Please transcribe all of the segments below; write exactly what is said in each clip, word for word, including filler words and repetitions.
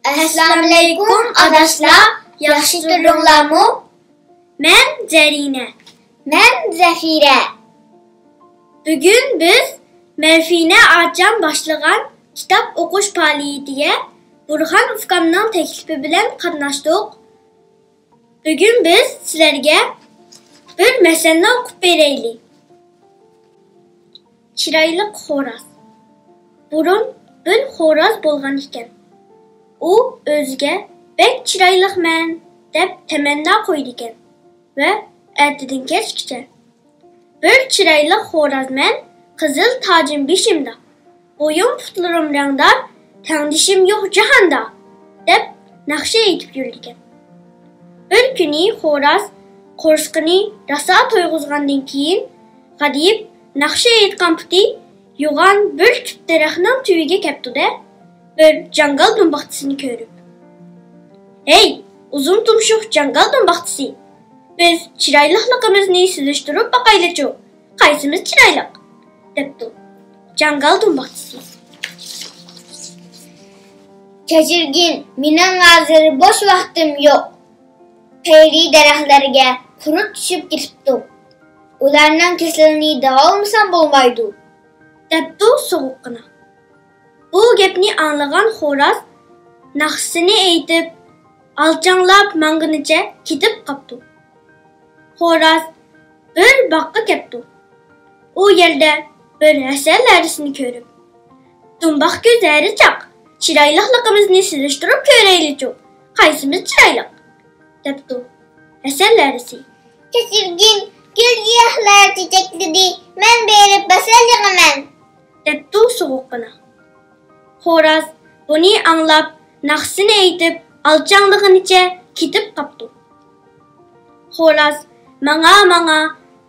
ئەسسالامۇئەلەيكۇم ئاداشلار، ياخشى تۇردۇڭلارمۇ؟ مەن زەرىنە. مەن زەفىرە. بۈگۈن بىز مەرفىنە ئاچام باشلىغان كىتاب ئوقۇش پائالىيىتىگە بۇرھان ئۇكامنىڭ تەكلىپى بىلەن قاتناشتۇق. بۈگۈن بىز سىلەرگە بىر مەسەلنى ئوقۇپ بېرەيلى. چىرايلىق خوراز. بۇرۇن بىر خوراز بولغان ئىكەن. ئۇ ئۆزىگە بەك چىرايلىقمەن دەپ تەمەننا قويىدىكەن ۋە ئەتىدىن كەچكىچە بىر چىرايلىق خورازمەن، قىزىل تاجىم بېشىمدا، بويۇن پۇتلىرىم رەڭدار، تەڭدىشىم يوق جاھاندا، دەپ ناخشا ئېيتىپ يۈرىدىكەن. بىر كۈنى خوراز قورسىقىنى راسا تويغۇزغاندىن كېيىن، غادىيىپ ناخشا ئېيتقان پۇتى يوغان بىر تۈپ دەرەخنىڭ تۈۋىگە كەپتۇ-دە، بىر جاڭگال دۇمباقتىسىنى كۆرۈپ، «ھەي، ئۇزۇن تۇمشۇق جاڭگال دۇمباقتىسى، بىز چىرايلىقلىقىمىزنى سېلىشتۇرۇپ باقايلىچۇ، قايسىمىز چىرايلىق؟» دەپتۇ. جاڭگال دۇمباقتىسى. «كەچۈرگىن، مېنىڭ ھازىر بوش ۋاقتىم يوق. قېرى دەرەخلەرگە قۇرت چۈشۈپ كېتىپتۇ. ئۇلارنىڭ كېسىلىنى داۋالىمىسام بولمايدۇ»، دەپتۇ سوغۇققىنا. بۇ گەپنى ئاڭلىغان خوراز ناخشىسىنى ئېيتىپ، ئالچاڭلاپ ماڭغىنىچە كېتىپ قاپتۇ. خوراز بىر باغقا كەپتۇ. ئۇ يەردە بىر ھەسەل ھەرىسىنى كۆرۈپ، «دۇمباق كۆز ھەرىچاق، چىرايلىقلىقىمىزنى سېلىشتۇرۇپ كۆرەيلىچۇ، قايسىمىز چىرايلىق؟» دەپتۇ. ھەسەل ھەرىسى، «كەچۈرگىن، گۈل-گىياھلار چېچەكلىدى، مەن بېرىپ ھەسەل يىغىمەن»، دەپتۇ سوغۇققىنا. خوراز بۇنى ئاڭلاپ، ناخشىسىنى ئېيتىپ، ئالچاڭلىغىنىچە كېتىپ قاپتۇ. خوراز ماڭا-ماڭا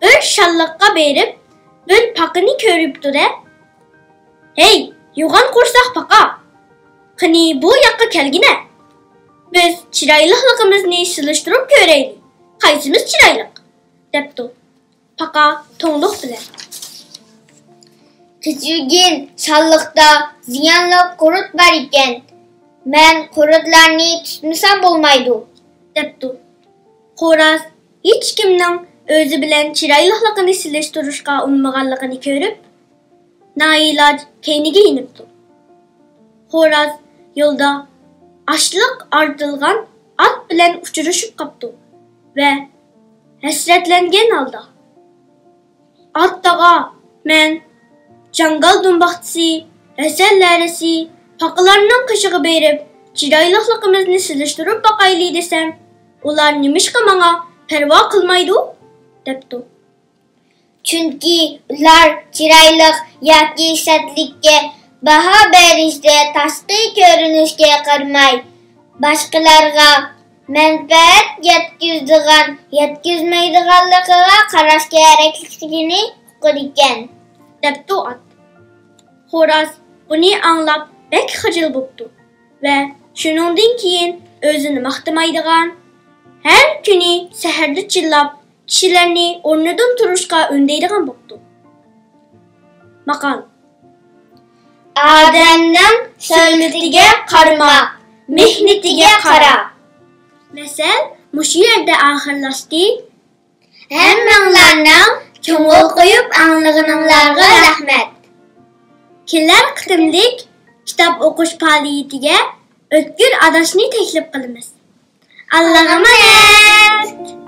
بىر شاللىققا بېرىپ، بىر پاقىنى كۆرۈپتۇ-دە، «ھەي، يوغان قورساق پاقا! قېنى، بۇ ياققا كەلگىنە! بىز چىرايلىقلىقىمىزنى سېلىشتۇرۇپ كۆرەيلى، قايسىمىز چىرايلىق؟» دەپتۇ. پاقا توڭلۇق بىلەن، «كەچۈرگىن، شاللىقتا زىيانلىق قۇرت بار ئىكەن. مەن قۇرتلارنى تۇتمىسام بولمايدۇ»، دەپتۇ. خوراز ھېچكىمنىڭ ئۆزى بىلەن چىرايلىقلىقىنى سېلىشتۇرۇشقا ئۇنىمىغانلىقىنى كۆرۈپ، نائىلاج كەينىگە يېنىپتۇ. خوراز يولدا ئاشلىق ئارتىلغان ئات بىلەن ئۇچرىشىپ قاپتۇ ۋە ھەسرەتلەنگەن ھالدا، «ئات تاغا، مەن جاڭگال دۇمباقتىسى، ھەسەل ھەرىسى، پاقىلارنىڭ قېشىغا بېرىپ، چىرايلىقلىقىمىزنى سېلىشتۇرۇپ باقايلى دېسەم، ئۇلار نېمىشقا ماڭا پەرۋا قىلمايدۇ؟» دەپتۇ. «چۈنكى ئۇلار چىرايلىق ياكى سەتلىككە باھا بېرىشتە تاشقى كۆرۈنۈشكە قارىماي، باشقىلارغا مەنپەئەت يەتكۈزىدىغان، يەتكۈزمەيدىغانلىقىغا قاراش كېرەكلىكىنى ئۇقىدىكەن»، دەپتۇ ئات. خوراز بۇنى ئاڭلاپ بەك خىجىل بوپتۇ ۋە شۇنىڭدىن كېيىن ئۆزىنى ماختىمايدىغان، ھەر كۈنى سەھەردە چىللاپ، كىشىلەرنى ئورنىدىن تۇرۇشقا ئۈندەيدىغان بوپتۇ. ماقال. ئادەمنىڭ سۆلمىتىگە قارىما، مېھنىتىگە قارا. مەسەل مۇشۇ يەردە ئاخىرلاشتى. ھەممىڭلارنىڭ كۆڭۈل قويۇپ ئاڭلىغىنىڭلارغا رەھمەت. كېلەر قېتىملىق كىتاب ئوقۇش پائالىيىتىگە ئۆتكۈر ئاداشنى تەكلىپ قىلىمىز. ئاللاغا ئامانەت!